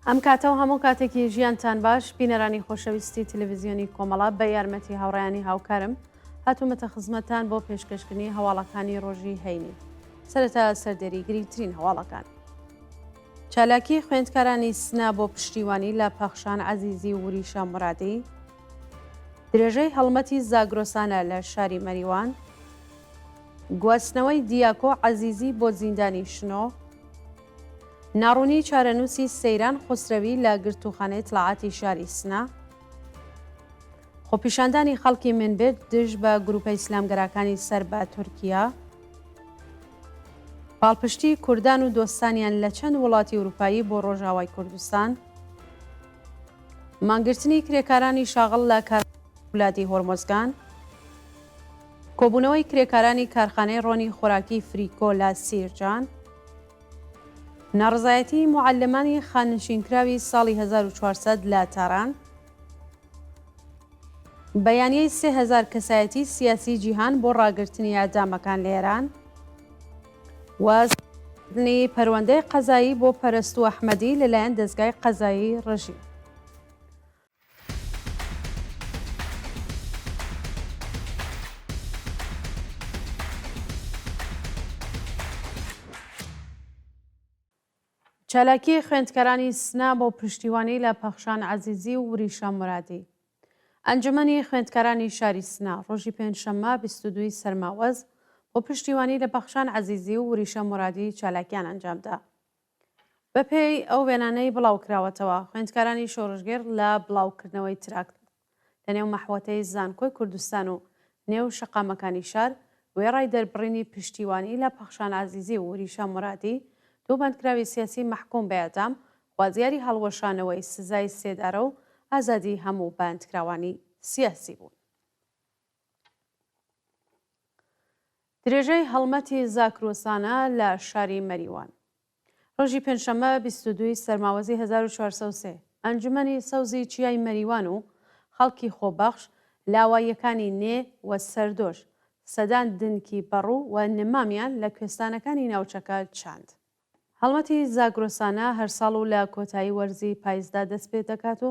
ئەم کاتە و هەموو کاتێکی ژیانتان باش بینەرانی خۆشەویستی تەلەڤیزیۆنی کۆمەڵە بە یارمەتی هاوڕیانی هاوکارم هاتوومەتە خزمەتتان بۆ پێشکەشکردنی هەواڵەکانی ڕۆژی هەینی سەرەتا سەردێری گرنگترین هەواڵەکان. چالاکی خوێندکارانی سنە بۆ پشتیوانی لە پەخشان عەزیزی و وریشە مورادی، درێژەی هەڵمەتی زاگرۆسانە لە شاری مەریوان، گواستنەوەی دیاکۆ عەزیزی بۆ زیندانی شنۆ، ناڕوونی چارەنووسی سەیران خوسرەوی لە گرتووخانەی ئیتڵاعاتی شاری سنە، خۆپیشاندانی خەڵکی منبج دژ بە گرووپە ئیسلامگەراکانی سەر بە تورکیا، پاڵپشتی کوردان و دۆستانیان لە چەند وڵاتی ئوروپایی بۆ ڕۆژاوای کوردستان، مانگرتنی کرێکارانی شاغڵ لە کارولادی هۆرمۆزگان، کۆبوونەوەی کرێکارانی کارخانەی ڕۆنی خۆراکی فریکۆ لە سیرجان، ناڕەزایەتی موعەلمانی خانەنشینکراوی ساڵی 1400 لە تاران، بەیانیەی 3000 کەسایەتی سیاسی جیهان بۆ ڕاگرتنی ئیعدامەکان لە ئێران و کردنی پەروەندەی قەزایی بۆ پەرەستوو ئەحمەدی لەلایەن دەزگای قەزایی ڕژیم. چالاکیی خوێندکارانی سنە بۆ پشتیوانی لە پەخشان عەزیزی و وریشە مورادی. ئەنجومەنی خوێندکارانی شاری سنە ڕۆژی پێنجشەممە 22 ی سەرماوەز بۆ پشتیوانی لە پەخشان عەزیزی و وریشە مورادی چالاکیان ئەنجامدا. بەپێی ئەو وێنانەی بڵاوکراوەتەوە، خوێندکارانی شۆڕشگێڕ لە بڵاوکردنەوەی تراکت لەنێو مەحوەتەی زانکۆی کوردستان و نێو شەقامەکانی شار، وێڕای دەربڕینی پشتیوانی لە پەخشان عەزیزی و وریشە مورادی، دوو بەندکراوی سیاسی مەحکووم بە ئێعدام، خوازیاری هەڵوەشانەوەی سزای سێدارە و ئازادیی هەموو بەندکراوانی سیاسی بوون. درێژەی هەڵمەتی زاکرۆسانە لە شاری مەریوان. ڕۆژی پێنجشەممە 22 ی سەرماوەزی 1403، ئەنجومەنی سەوزی چیای مەریوان و خەڵکی خۆبەخش لە ئاواییەکانی نێ و سەردۆش سەدان دنکی بەڕوو و نمامیان لە کوێستانەکانی ناوچەکە چاند. هەڵمەتی زاگرۆسانە هەر ساڵ و لە کۆتایی وەرزی پایزدا دەست پێ دەکات و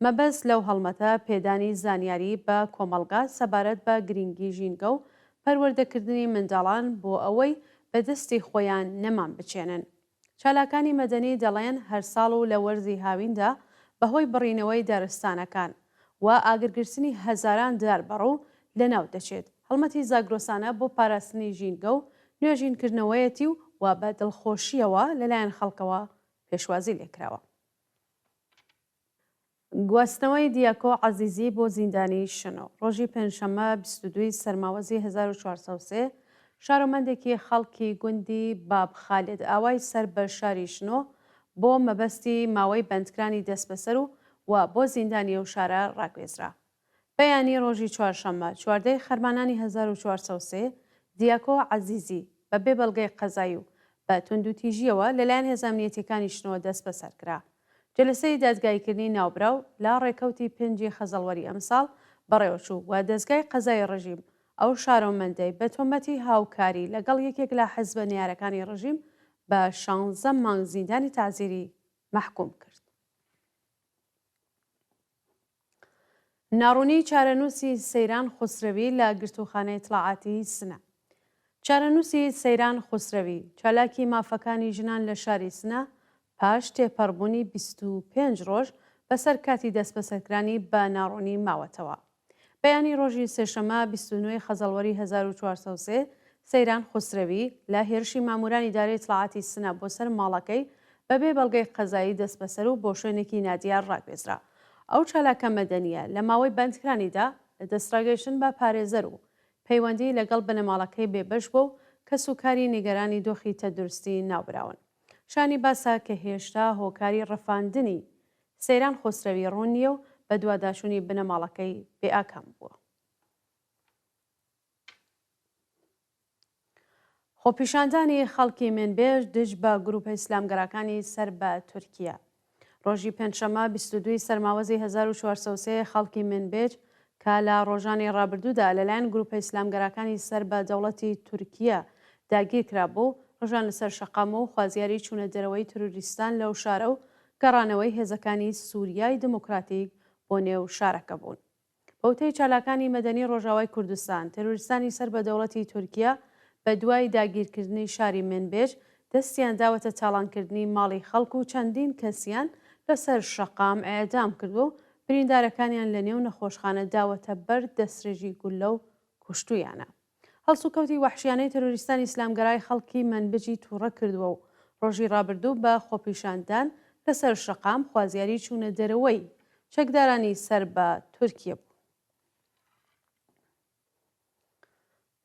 مەبەست لەو هەڵمەتە پێدانی زانیاری بە کۆمەڵگا سەبارەت بە گرینگی ژینگە و پەروەردەکردنی منداڵان بۆ ئەوەی بە دەستی خۆیان نەمام بچێنن. چالاکانی مەدەنی دەڵێن هەر ساڵ و لە وەرزی هاویندا بەهۆی بڕینەوەی دارستانەکان و ئاگرگرتنی هەزاران دار بەڕوو لەناو دەچێت. هەڵمەتی زاگرۆسانە بۆ پاراستنی ژینگە و نوێژینکردنەوەیەتی و و بە دڵخۆشییەوە لەلایەن خەڵکەوە پێشوازی لێکراوە. گواستنەوەی دیاکۆ عەزیزی بۆ زیندانی شنۆ ڕۆژی پێنجشەممە 22 ی سەرماوەزی 1403، شارۆمەندێکی خەڵکی گوندی باب خالد ئاوای سەر بە شاری شنۆ بۆ مەبەستی ماوەی بەندکرانی دەستبەسەر و و بۆ زیندانی ئەو شارە ڕاگوێزرا. بەیانی ڕۆژی چوارشەممە 14 ی خەرمانانی 1403، دیاکۆ عەزیزی بە بێ بەڵگەی قەزایی و بە توندوتیژییەوە لەلایەن هێزە ئەمنیەتییەکانی شنۆ دەستبەسەر کرا. جەلسەی دادگاییکردنی ناوبراو لە ڕێکەوتی پێنجی خەزەڵوەری ئەمساڵ بەڕێوەچوو و دەزگای قەزای ڕژیم ئەو شارۆمەندەی بە تۆمەتی هاوکاری لەگەڵ یەکێک لە حزبە نەیارەکانی ڕژیم بە شانزە مانگ زیندانی تەعزیری مەحکووم کرد. ناڕوونیی چارەنووسی سەیران خوسرەوی لە گرتووخانەی ئیتڵاعاتی سنە. چارەنووسی سەیران خوسرەوی، چالاکی مافەکانی ژنان لە شاری سنە، پاش تێپەڕبوونی 25 ڕۆژ بەسەر کاتی دەستبەسەرکرانی بە ناڕوونی ماوەتەوە. بەیانی ڕۆژی سێشەممە 29 ی خەزەڵوەری 1403، سەیران خوسرەوی، لە هێرشی ماموورانی ئیدارەی ئیتڵاعاتی سنە بۆ سەر ماڵەکەی بە بێ بەڵگەی قەزایی دەستبەسەر و بۆ شوێنێکی نادیار ڕاگوێزرا. ئەو چالاکە مەدەنییە لە ماوەی بەندکرانیدا لە دەستڕاگەیشتن بە پارێزەر و پەیوەندی لەگەڵ بنەماڵەکەی بێبەش بووە و کەسوکاری نیگەرانی دۆخی تەندروستی ناوبراون. شانی باسە کە هێشتا هۆکاری ڕفاندنی سەیران خۆسرەوی ڕوون نییە و بەدواداچوونی بنەماڵەکەی بێ ئاکام بووە. خۆپیشاندانی خەڵکی منبێج دژ بە گروپە ئیسلامگەراکانی سەر بە تورکیە. ڕۆژی پێنجشەممە 22 ی سەرماوەزی 1403 خەڵکی منبێج کە لە ڕۆژانی ڕابردوودا لەلایەن گروپە ئیسلامگەراکانی سەر بە دەوڵەتی تورکیە داگیرکرابوو، ڕژانە سەر شەقام و خوازیاری چوونە دەرەوەی ترۆریستان لەو شارە و. گەڕانەوەی هێزەکانی سوریای دموکراتیک بۆ نێو شارەکە بوون. بە وتەی چالاکانی مەدەنی ڕۆژاوای کوردستان، تێرۆریستانی سەر بە دەوڵەتی تورکیە بە دوای داگیرکردنی شاری منبج دەستیان داوەتە تاڵانکردنی ماڵی خەڵک و چەندین کەسیان لە سەر شەقام ئێعدام کردووە و بریندارەکانیان لە نێو نەخۆشخانە داوەتە بەر دەسترێژی گوللە و کوشتوویانە. هەڵسوکەوتی وەحشیانەی تێرۆریستانی ئیسلامگەرای خەڵکی مەنبجی تووڕە کردووە و ڕۆژی ڕابردوو بە خۆپیشاندان لەسەر شەقام خوازیاری چوونە دەرەوەی چەکدارانی سەر بە تورکیە بوون.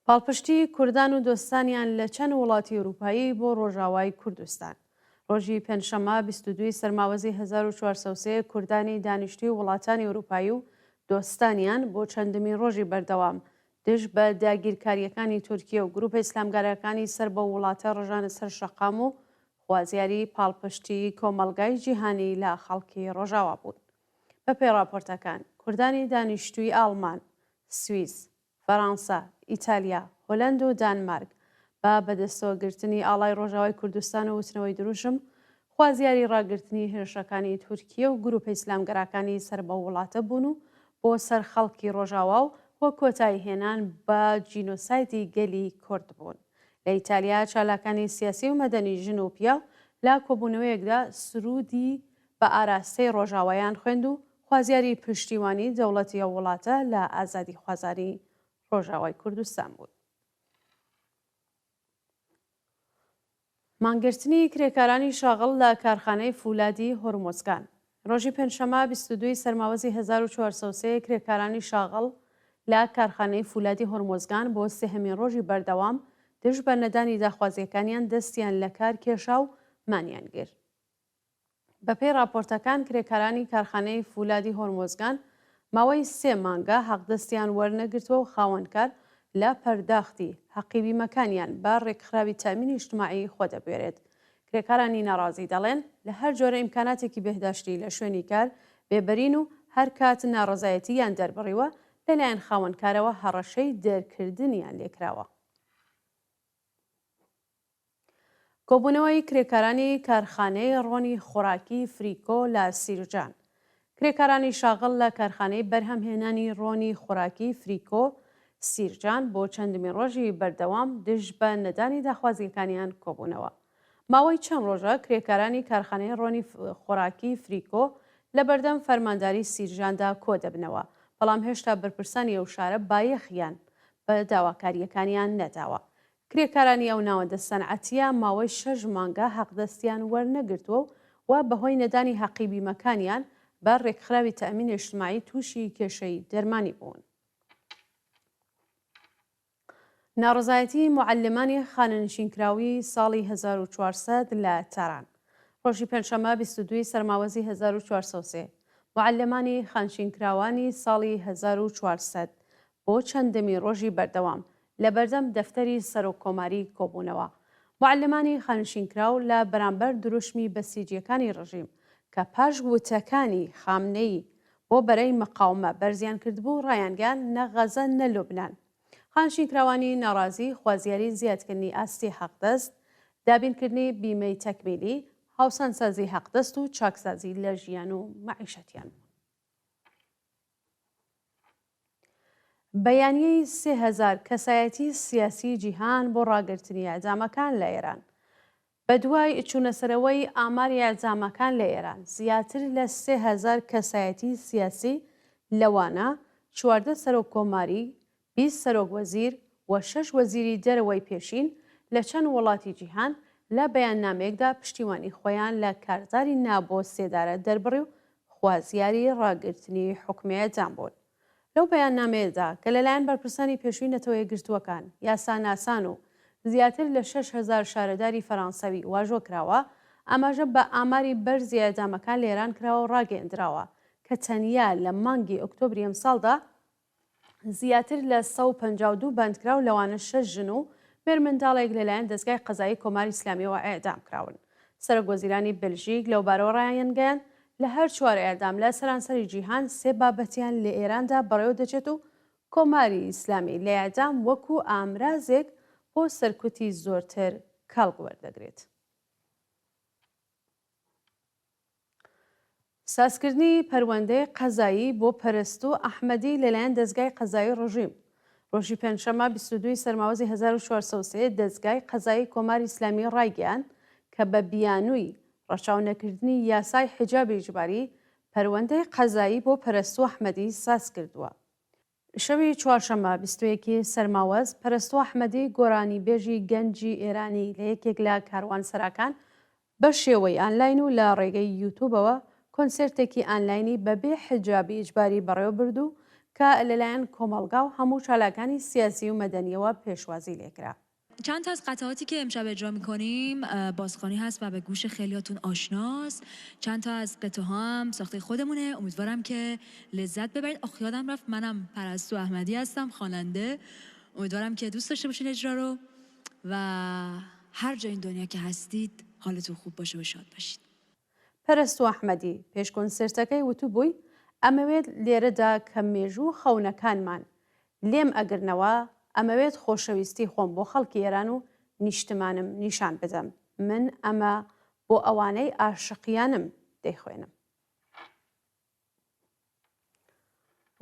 پاڵپشتی کوردان و دۆستانیان لە چەند وڵاتی ئورووپایی بۆ ڕۆژاوای کوردستان. ڕۆژی پێنجشەممە 22 ی سەرماوەزی 1403 کوردانی دانیشتووی وڵاتانی ئورووپایی و دۆستانیان بۆ چەندمین ڕۆژی بەردەوام دژ بە داگیرکارییەکانی تورکیە و گرووپە ئیسلامگەراکانی سەر بەو وڵاتە ڕژانە سەر شەقام و خوازیاری پاڵپشتیی کۆمەڵگای جیهانی لە خەڵکی ڕۆژاوا بوون. بەپێی ڕاپۆرتەکان، کوردانی دانیشتووی ئاڵمان، سویس، فەرانسە، ئیتالیا، هۆلەند و دانمارک بە بەدەستەوەگرتنی ئاڵای ڕۆژاوای کوردستان و وتنەوەی دروشم خوازیاری ڕاگرتنی هێرشەکانی تورکیە و گروپە ئیسلامگەراکانی سەر بەو وڵاتە بوون و بۆ سەر خەڵکی ڕۆژاوا و و کۆتایی هێنان بە جینۆسایدی گەلی کورد بوون. لە ئیتالیا چالاکانی سیاسی و مەدەنی ژن و پیاو لە کۆبوونەوەیەکدا سروودی بە ئاراستەی ڕۆژاوایان خوێند و خوازیاری پشتیوانی دەوڵەتی ئەو وڵاتە لە ئازادیخوازانی ڕۆژاوای کوردستان بوون. مانگرتنی کرێکارانی شاغڵ لە کارخانەی فولادی هۆرمۆزگان ڕۆژی پێنجشەممە 22 ی سەرماوەزی 1403 کرێکارانی شاغڵ لە کارخانەی فولادی هۆرمۆزگان بۆ سێهەمین ڕۆژی بەردەوام دژ بە نەدانی داخوازییەکانیان دەستیان لە کار کێشا و مانیان گرت. بەپێی ڕاپۆرتەکان کرێکارانی کارخانەی فولادی هۆرمۆزگان ماوەی سێ مانگە حەقدەستیان وەرنەگرتووە و خاوەنکار لە پەرداختی حەقی بیمەکانیان بە ڕێکخراوی تەئمینی ئیجتماعی خۆدەبوێرێت. کرێکارانی ناڕازی دەڵێن، لە هەر جۆرە ئیمکاناتێکی بێهداشتی لە شوێنی کار بێبەرین و هەرکات ناڕەزایەتییان دەربڕیوە لەلایەن خاوەنکارەوە هەڕەشەی دەرکردنیان لێکراوە. کۆبوونەوەی کرێکارانی کارخانەی ڕۆنی خۆراکی فریکۆ لە سیرجان کرێکارانی شاغڵ لە کارخانەی بەرهەمهێنانی ڕۆنی خۆراکی فریکۆ سیرجان بۆ چەندمین ڕۆژی بەردەوام دژ بە نەدانی داخوازییەکانیان کۆبوونەوە. ماوەی چەند ڕۆژە کرێکارانی کارخانەی ڕۆنی خۆراکی فریکۆ لە بەردەم فەرمانداری سیرجاندا کۆدەبنەوە، بەڵام هێشتا بەرپرسانی ئەو شارە بایەخیان بە داواکارییەکانیان نەداوە. کرێکارانی ئەو ناوەندە سەنعەتییە ماوەی شەش مانگە حەقدەستیان وەرنەگرتووە و بەهۆی نەدانی حەقی بیمەکانیان بە رێکخراوی تەئمین ئیجتماعی تووشی کێشەی دەرمانی بوون. ناڕەزایەتی موعەلمانی خانەنشینکراوی ساڵی 1400 لە تاران ڕۆژی پێنجشەممە 22 ی سەرماوەزی 1403 موعەلمانی خانشینکراوانی ساڵی 1400 بۆ چەندەمین ڕۆژی بەردەوام لە بەردەم دەفتەری سەرۆک کۆماری کۆبوونەوە. موعەلمانی خانشینکراو لە بەرامبەر دروشمی بەسیجیەکانی ڕژیم کە پاش وتەکانی خامنەیی بۆ بەرەی مقاومە بەرزیان کردبوو ڕایانگەیاند نە غەزە نە لوبنان. خانشینکراوانی ناڕازی خوازیاری زیادکردنی ئاستی حەقدەست، دابینکردنی بیمەی تەکمیلی، هاوسانسازی حەقدەست و چاکسازی لە ژیان و مەعیشەتیان بوون. بەیانیەی 3000 کەسایەتی سیاسی جیهان بۆ ڕاگرتنی ئیعدامەکان لە ئێران. بەدوای چوونەسەرەوەی ئاماری ئیعدامەکان لە ئێران، زیاتر لە 3000 کەسایەتی سیاسی لەوانە 14 سەرۆک کۆماری، 20 سەرۆک وەزیر و شەش وەزیری دەرەوەی پێشین لە چەند وڵاتی جیهان لە بەیاننامەیەکدا پشتیوانی خۆیان لە کارزاری نا بۆ سێدارە دەربڕی و خوازیاری ڕاگرتنی حوکمی ئێعدام بوون. لەو بەیاننامەیەدا کە لەلایەن بەرپرسانی پێشووی نەتەوەیەکگرتووەکان، یاساناسان و زیاتر لە 6000 شارەداری فەرانسەوی واژۆ کراوە، ئاماژە بە ئاماری بەرزی ئێعدامەکان لە ئێران کراوە و ڕاگەیەندراوە کە تەنیا لە مانگی ئۆکتۆبری ئەمساڵدا زیاتر لە 152 بەندکراو لەوانە شەش ژن و مێرمنداڵێک لەلایەن دەزگای قەزایی کۆماری ئیسلامییەوە ئێعدام کراون. سەرۆک وەزیرانی بلژیک لەوبارەوە ڕایانگەیاند، لە هەر چوار ئێعدام لە سەرانسەری جیهان سێ بابەتیان لە ئێراندا بەڕێوە دەچێت و کۆماری ئیسلامی لە ئێعدام وەکوو ئامرازێک بۆ سەرکوتی زۆرتر کەڵک وەردەگرێت. سازکردنی پەروەندەی قەزایی بۆ پەرستوو ئەحمەدی لەلایەن دەزگای قەزایی ڕژیم ڕۆژی پێنجشەممە 22 ی سەرماوەزی 1403 دەزگای قەزایی کۆماری ئیسلامی ڕایگەیاند کە بە بیانووی ڕەچاو نەکردنی یاسای حیجابی ئیجباری پەروەندەی قەزایی بۆ پەرستوو ئەحمەدی ساز کردووە. شەوی چوارشەممە 21 ی سەرماوەز، پەرستوو ئەحمەدی گۆرانیبێژی گەنجی ئێرانی لە یەکێک لە کاروانسەراکان بە شێوەی ئانلاین و لە ڕێگەی یوتوبەوە کۆنسێرتێکی ئانلاینی بە بێ حجابی ئیجباری بەڕێوە برد و کە لەلایەن کۆمەڵگا و هەموو چالاکانی سیاسی و مەدەنییەوە پێشوازی لێکرا. چند تا از قطعاتی که امشب اجرا میکنیم بازخوانی هست و به گوش خیلیاتون آشناست چند تا از قطعه ها هم ساخته خودمونه امیدوارم که لذت ببرید آخ یادم رفت منم پرستو احمدی هستم خواننده امیدوارم که دوست داشته باشین اجرا رو و هر جای این دنیا که هستید حالتون خوب باشه و شاد باشید. پەرستوو ئەحمەدی پێش کۆنسێرتەکەی وتبووی، ئەمەوێت لێرەدا کە مێژوو خەونەکانمان لێم ئەگرنەوە، ئەمەوێت خۆشەویستی خۆم بۆ خەڵکی ئێران و نیشتمانم نیشان بدەم، من ئەمە بۆ ئەوانەی ئاشقیانم دەیخوێنم.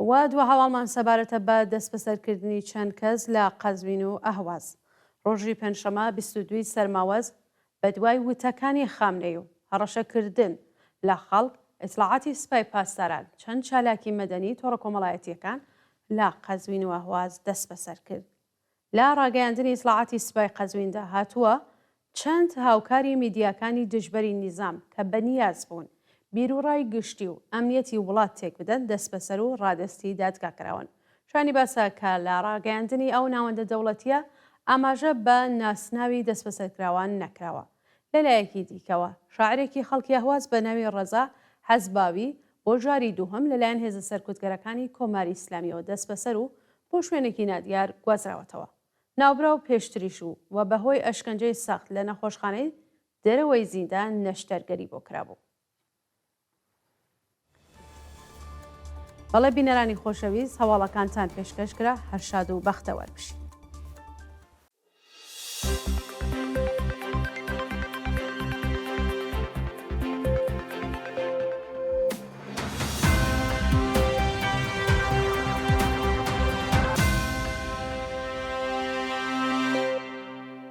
و دوا هەواڵمان سەبارەتە بە دەستبەسەرکردنی چەند کەس لە قەزوین و ئەهواز. ڕۆژی پێنجشەممە 22 ی سەرماوەز بەدوای وتەکانی خامنەیی و هەڕەشەکردن لە خەڵک، ئیتڵاعاتی سپای پاسداران چەند چالاکی مەدەنی تۆڕە کۆمەڵایەتییەکان لە قەزوین و ئەهواز دەستبەسەر کرد. لە ڕاگەیاندنی ئیتڵاعاتی سپای قەزویندا هاتووە، چەند هاوکاری میدیاکانی دژبەری نیزام کە بەنیاز بوون بیروڕای گشتی و ئەمنیەتی وڵات تێک بدەن دەسبەسەر و ڕادەستی دادگا کراون. شایانی باسە کە لە ڕاگەیاندنی ئەو ناوەندە دەوڵەتییە ئاماژە بە ناسناوی دەسبەسەرکراوان نەکراوە. لە لایەکی دیکەوە شاعرێکی خەڵکی ئەهواز بە ناوی ڕەزا حەزباوی بۆ جاری دووهەم لەلایەن هێزە سەرکوتگەرەکانی کۆماری ئیسلامییەوە دەسبەسەر و بۆ شوێنێکی نادیار گوازراوەتەوە. ناوبراو پێشتریش و و بەهۆی ئەشکەنجەی سەخت لە نەخۆشخانەی دەرەوەی زیندان نەشتەرگەری بۆ کرابوو. بەڵێ بینەرانی خۆشەویست هەواڵەکانتان پێشکەش کرا هەر شاد و بەختەوەر بژین.